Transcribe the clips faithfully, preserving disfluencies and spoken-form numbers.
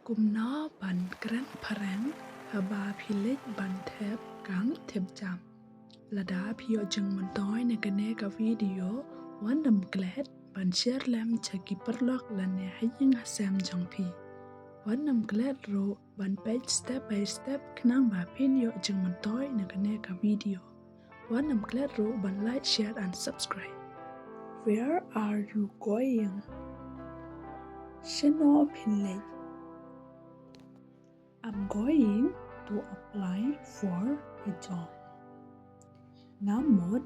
Kumno ban kren phareng haba phi leit ban thep kam thep jam. Lada phi ïoh jingmyntoi na kane ka video, wat nym klet ban share lem sha ki paralok lane ha ïing ha sem jong phi. Wat nym klet ruh ban peit step by step khnang ba phin ïoh jingmyntoi na kane ka video. Wat nym klet ruh ban like, share and subscribe. Where are you going? Shano phin leit? I'm going to apply for a job. Nga mut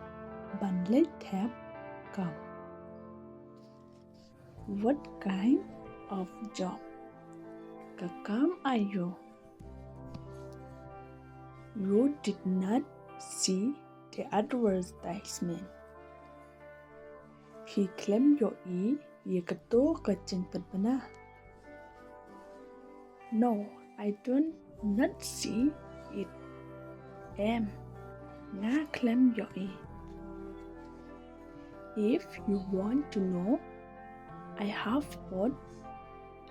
ban leit thep kam. What kind of job? Ka kam aïu? You did not see the advertisement. Phi khlem ïohi ïa kato ka jingpynbna? No, I don't not see it. Em, nga khlem ïohi. If you want to know, I have put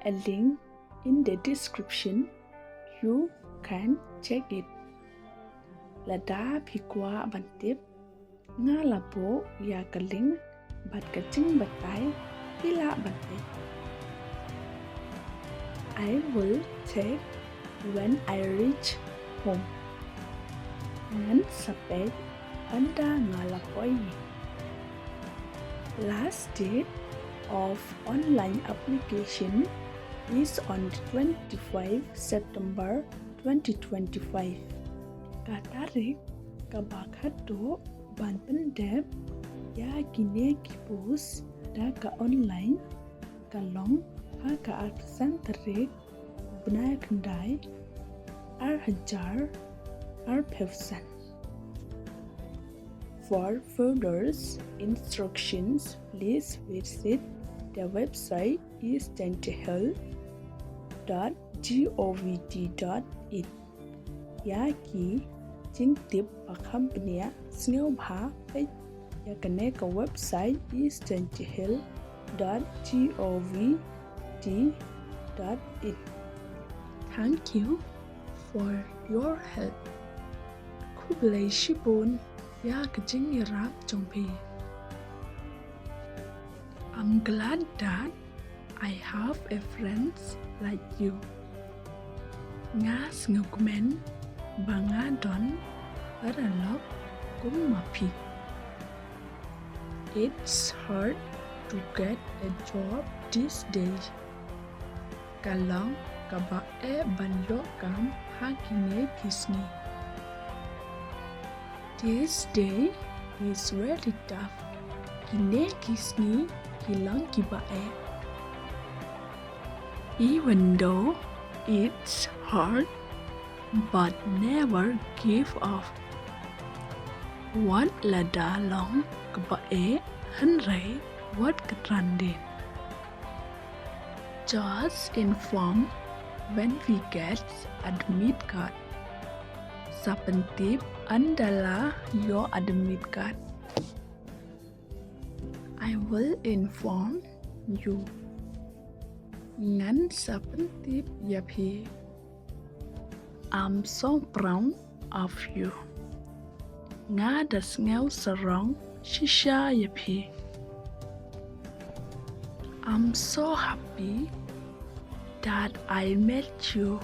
a link in the description. You can check it. Lada phi kwah ban tip, nga la buh ïa ka link bad ka jingbatai, phi lah ban tip. I will check when I reach home. Ngan sa peit ynda nga la poi. Last date of online application is on the twenty-five September twenty twenty-five. Ka tarik kaba khatduh ban pyndep ïa kine ki post da ka online ka long ha ka arphew san tarik bnai khyndai, ar hajar arphew san. For further instructions, please visit the website east jaintia hills dot govt dot in. Ïa ki jingtip ba kham bniah, sngewbha peit ïa kane ka website east jaintia hills dot govt dot in. Thank you for your help. Khublei shibun ïa ka jingïarap jong phi. I'm glad that I have a friends like you. Nga sngewkmen ba nga don paralok kum ma phi. It's hard to get a job these days. Ka long kaba eh ban ïoh kam ha kine ki sngi. This day is very tough. Kine ki sngi ki long kiba eh. Even though it's hard, but never give up. Wat lada long kaba eh, hynrei wat kynran dien. Just inform when we get admit card. Sa pyntip ynda la ïoh admit card. I will inform you. Ngan sa pyntip ïa phi. I'm so proud of you. Nga da sngew sarong shisha ïa phi. I'm so happy that I met you.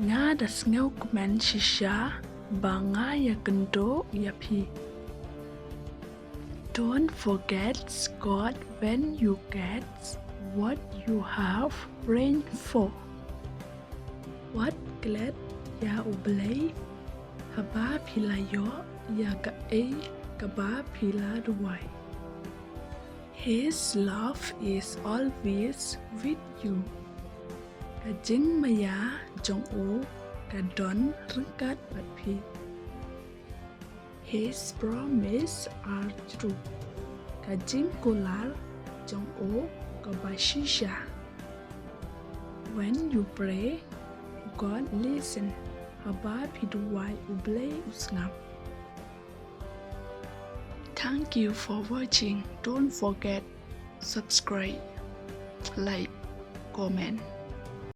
Nga da sngewkmen shisha ba nga ïakynduh ïa phi. Don't forget God when you get what you have prayed for. Wat klet ïa U Blei haba phi la ïoh ïa kaei kaba phi la duwai. His love is always with you. Ka jingmaïa jong u ka don ryngkat bad phi. His promise are true. Ka jingkular jong u kaba shisha. When you pray, God listen. Haba phi duwai U Blei u sngap. Thank you for watching. Don't forget subscribe, like, comment.